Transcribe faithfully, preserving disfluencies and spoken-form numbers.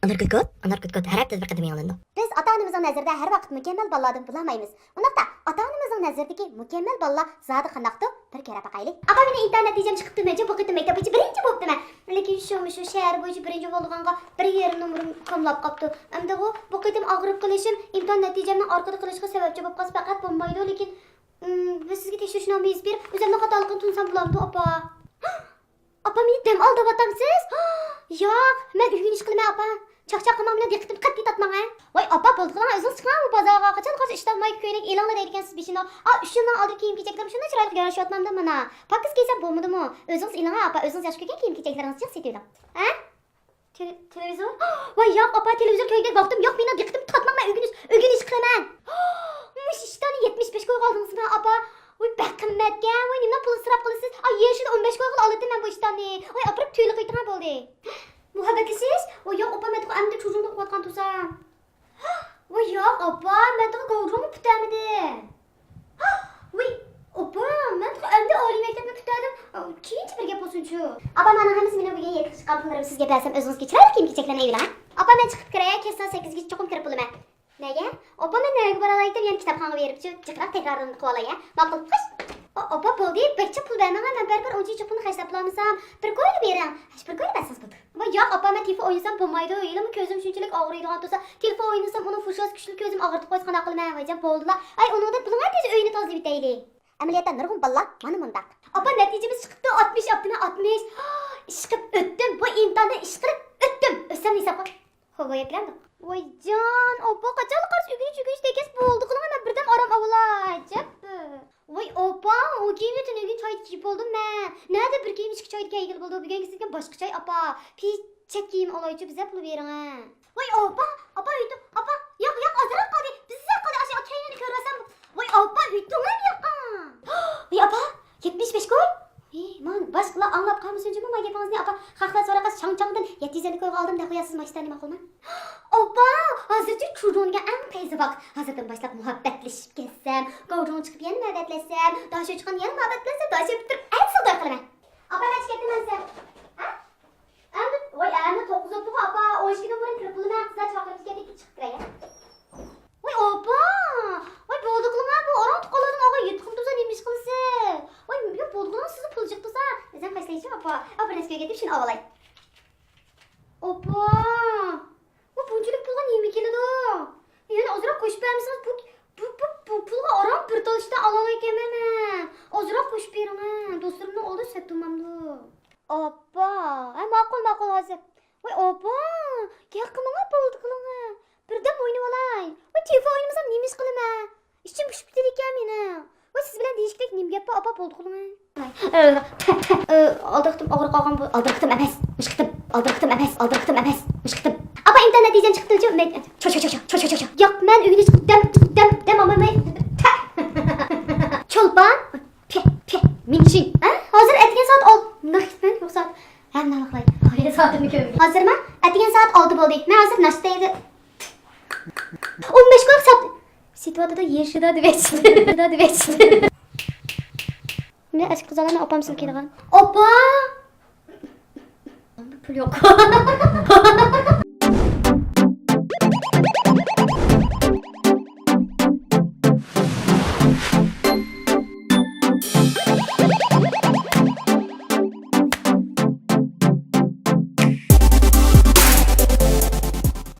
ئاناركوتكوت، ئاناركوتكوت ھەر ھەپتىدە بىر قېتىم يېڭىلىنىدۇ. بىز ئاتا-ئانىمىزنىڭ نەزىرىدە ھەر ۋاقىت مۇكەممەل بالىلاردىن بولالمايمىز. ئۇنداقتا، ئاتا-ئانىمىزنىڭ نەزىرىدىكى مۇكەممەل بالىلار زادى قانداقتۇ؟ بىر كۆرۈپ باقايلى. ئاپا، مېنىڭ ئىمتىھان نەتىجەم چىقىپتۇ، مەنچە بۇ قېتىم مەكتەپ بويىچە بىرىنچى بوپتىمەن. لېكىن شۇمۇ شۇ شەھەر بويىچە بىرىنچى بولىدىغانغا بىر يېرىم نومۇرۇم كاملاپ قاپتۇ. ئەمدىغۇ بۇ قېتىم ئاغرىپ قېلىشىم ئىمتىھان نەتىجەمنىڭ ئارقىدا قېلىشىغا سەۋەبچى بولۇپ قالسا پەقەت بولمايدۇ، لېكىن، ئىم، بىز سىزگە تەكشۈرۈشنامە يېزىپ بېرىپ، ئۆزۈمنىڭ خاتالىقىنى تونۇسام بولامدۇ، ئاپا؟ ئاپا، مېنى دەم ئالداۋاتامسىز؟ ياق، مەن ئۆگىنىش قىلىمەن، ئاپا. چاقچاق قىلماڭ، مېنىڭ دىققىتىمنى قەتئىي تارتماڭ، ھە؟ ۋاي، ئاپا، بولدى قىلىڭ، ئۆزىڭىز چىقىڭ بۇ بازارغا. قاچان قارىسا ئىشتان مايكا كۆينەك ئېلىڭلا دەيدىكەنسىز بېشىنى. ئا، ئۈچ يىلنىڭ ئالدىدىكى كىيىم-كېچەكلىرىم شۇنداق چىرايلىق يارىشىۋاتمامدۇ مانا؟ پاكىز كىيسەم بولمىدىمۇ؟ ئۆزىڭىز ئېلىڭ، ھە، ئاپا، ئۆزىڭىز ياخشى كۆرگەن كىيىم-كېچەكلىرىڭىزنى جىق سېتىۋېلىڭ. ھە؟ تېلې-، تېلېۋىزور؟ ۋاي ياق، ئاپا، تېلېۋىزور كۆرگۈدەك ۋاقتىم يوق، مېنىڭ دىققىتىمنى تارتماڭ، مەن ئۆگىنىش، ئۆگىنىش قىلىمەن. مۇشۇ ئىشتاننى يەتمىش بەش كويغا ئالدىڭىزمۇ، ئاپا؟ ۋاي بەك قىممەتكەن، ۋاي نېمىلا پۇل ئىسراپ قىلىسىز؟ ئاي يېرىشىدا ئون بەش كويغىلا ئالاتتىم مەن بۇ ئىشتاننى. ۋاي ئاپىرىپ تۈگۈلۈپ قويدۇڭ بولدى. مۇھەببەتلىشىش؟ ۋاي ياق، ئاپا، مەن تېخى ئەمدى چۇجۇڭدا ئوقۇۋاتقان تۇرسام. ۋاي ياق، ئاپا، مەن تېخى گاۋجۇڭمۇ پۈتەلمىدىم. ۋاي ئاپا، مەن تېخى ئەمدى ئالىي مەكتەپنى پۈتەلدىم. كېيىنچە بىر گەپ بولسۇنچۇ. ئاپا، مانا ھەممىسى مېنىڭ بۈگۈن يىغىشقان پۇللىرىم، سىزگە بەرسەم ئۆزىڭىزگە چىرايلىق كىيىم-كېچەكلەرنى ئېلىۋېلىڭ. ئاپا، مەن چىقىپ كىرەي، كەچ سائەت سەككىزگىچە چوقۇم كىرىپ بولىمەن. نەگە؟ ئاپا، مەن نەگە بارالايتتىم، يەنە كىتابخانىغا بېرىپچۇ جىقراق تەكرارلىرىنى قىلىۋالاي، ھە؟ ماقۇل، خوش. ئا-، ئاپا، بولدى، بەكچە پۇل بەرمەڭ، مەن بەرىبىر ئۇنچە چوڭ پۇلنى خەجلەپلالمىسام، بىر كويلا بېرىڭ. ھەش، بىر كويلا بەرسىڭىز بولدى. ۋاي ياق، ئاپا، مەن تېلېفون ئوينىسام بولمايدۇ، ھېلىمۇ كۆزۈم شۇنچىلىك ئاغرىيدىغان تۇرسا، تېلېفون ئوينىسام ئۇنىڭ فۇشياسى كۈچلۈك كۆزۈمنى ئاغرىتىپ قويسا قانداق قىلىمەن؟ ۋايجان، بولدىلا. ئەي، ئۇنىڭدەك بولۇڭ، تېز ئۆينى تازىلىۋېتەيلى. ئەمەلىيەتتە نۇرغۇن بالىلار مانا مۇنداق. ئاپا، نەتىجىمىز چىقىپتۇ، ئاتمىش ئاپتىمەن، ئاتمىش. ئىشقىپ ئۆتتۈم، بۇ ئىمتىھاندىن ئىشقىرىپ ئۆتتۈم. ئۆتسەملا ھېسابقا. خوبايا كېلەمدۇ. ۋايجان، ئاپا، قاچانلا قارىسا ئۆگىنىش، ئۆگىنىش دېگەنسىز، بولدى قىلىڭ، مەن بىردەم ئارام ئالاي. جەپ. ۋاي ئاپا، ئۇ كىيىمنى تۈنۈگۈن چايدا كىيىپ بولدۇم مەن. نەدە بىر كىيىم ئىككى چايدا كىيگىلى بولىدۇ؟ بۈگۈنكىسى باشقا چاي، ئاپا. پىچەت كىيىم ئالايچۇ، بىزگە پۇل بېرىڭە. ۋاي ئاپا، ئاپا ئۆيدە، ئاپا، ياق، ياق، ئازراق قالدى. بىززە قالدى، ئاشۇ كەينىنى كۆرۈۋالسام. ۋاي ئاپا، ئۆيدىڭلارمۇ ياققان؟ ۋاي ئاپا، يەتمىش بەش كوي؟ ھېي، مانا باشقىلار ئاڭلاپ قالمىسۇن جۇمۇ ما گېپىڭىزنى، ئاپا. خەقلەر سوراقاس شاڭچاڭدىن يەتتە يۈز ئەللىك كويغا ئالدىم دەپ قوياسىز ماشتاننى، ماقۇلمۇ؟ ئاپا، ھازىرچۇ چۇجۇڭدىكى ئەڭ پەيزى ۋاقىت. ھازىردىن باشلاپ مۇھەببەتلىشىپ كەتسەم، گاۋجۇڭ چىقىپ يەنە مۇھەببەتلەشسەم، داشۆ چىققان يەنە مۇھەببەتلەشسەم، داشۆ پۈتتۈرۈپ ئەتىسىلا توي قىلىمەن. ئاپا، مەن چىقىپ كەتتىم ئەمىسە. ھە؟ ئەمدى، ۋاي، ئەمدى توققۇز بوپتۇغۇ، ئاپا، ئون ئىككىدىن بۇرۇن كىرىپ بولىمەن، قىزلار چاقىرىپ كەتتى، چىقىپ كىرەي. ۋاي ئاپا، ۋاي بولدى قىلىڭا، بۇ ئاراڭ تۇغقانلاردىن ئالغان ياتىقىم تۇرسا نېمە ئىش قىلىسىز؟ ۋاي ياق، بولدى قىلىڭا، سىزنىڭ پۇل جىق تۇرسا. ئۆزۈم قايسىلىچۇ ئاپا؟ ئاپا، بىر نەرسە كۆرگەن دەپ شۇنى ئاۋالاي. ئاپا، بۇ بۇنچىلىك پۇلغا نېمە كېلىدۇ؟ يەنە ئازراق قوشۇپ بەرمىسىڭىز، بۇ، بۇ، بۇ، بۇ پۇلغا ئاران بىر تال ئىشتان ئالالايكەنمەن مەن. ئازراق قوشۇپ بېرىڭە، دوستلىرىمنىڭ ئالدىدا سەت تۇرمامدۇ. ئاپا، ھە، ماقۇل، ماقۇل، ھازىر. ۋاي ئاپا، گەپ قىلماڭا، بولدى قىلىڭە. بىردەم ئوينىۋالاي. ۋاي تېلېفون ئوينىمىسام نېمە ئىش قىلىمەن؟ ئىچىم پۇشۇپ كېتىدىكەن مېنىڭ. ۋاي سىز بىلەن دېيىشكۈدەك نېمە گەپ بار، ئاپا، بولدى قىلىڭە. ئالدىرىقتىم، ئاغرىپ قالغان بۇ. ئالدىرىقتىم ئەمەس، مۇشۇ قېتىم. ئالدىرىقتىم ئەمەس، ئالدىرىقتىم ئەمەس، مۇشۇ قېتىم. ئاپا، ئىمتىھان نەتىجەم چىقىپتۇ. چو، چو، چو، چو. ياق، مەن ئۆگىنىش دەم، دەم، دەم ئالماي. چولپان. پى، پى، مىنشىن. ھە؟ ھازىر ئەتىگەن سائەت ئالتە. نېمە يوق سائەت؟ ھە، مۇنداق قىلاي. ھازىر سائىتىمنى كۆرمىدىم. ھازىرما؟ ئەتىگەن سائەت ئالتە بولدى. مەن ھازىر ناشتا يېدىم. ئون بەش كوي ھېساب. سېتىۋاتىدۇ، يېشىدا دېۋەتسىدە. دېۋەتسىدە. مەن ئەسكى قىزالارنى ئاپام سىلكىدىغان. ئاپا! پۇل يوق.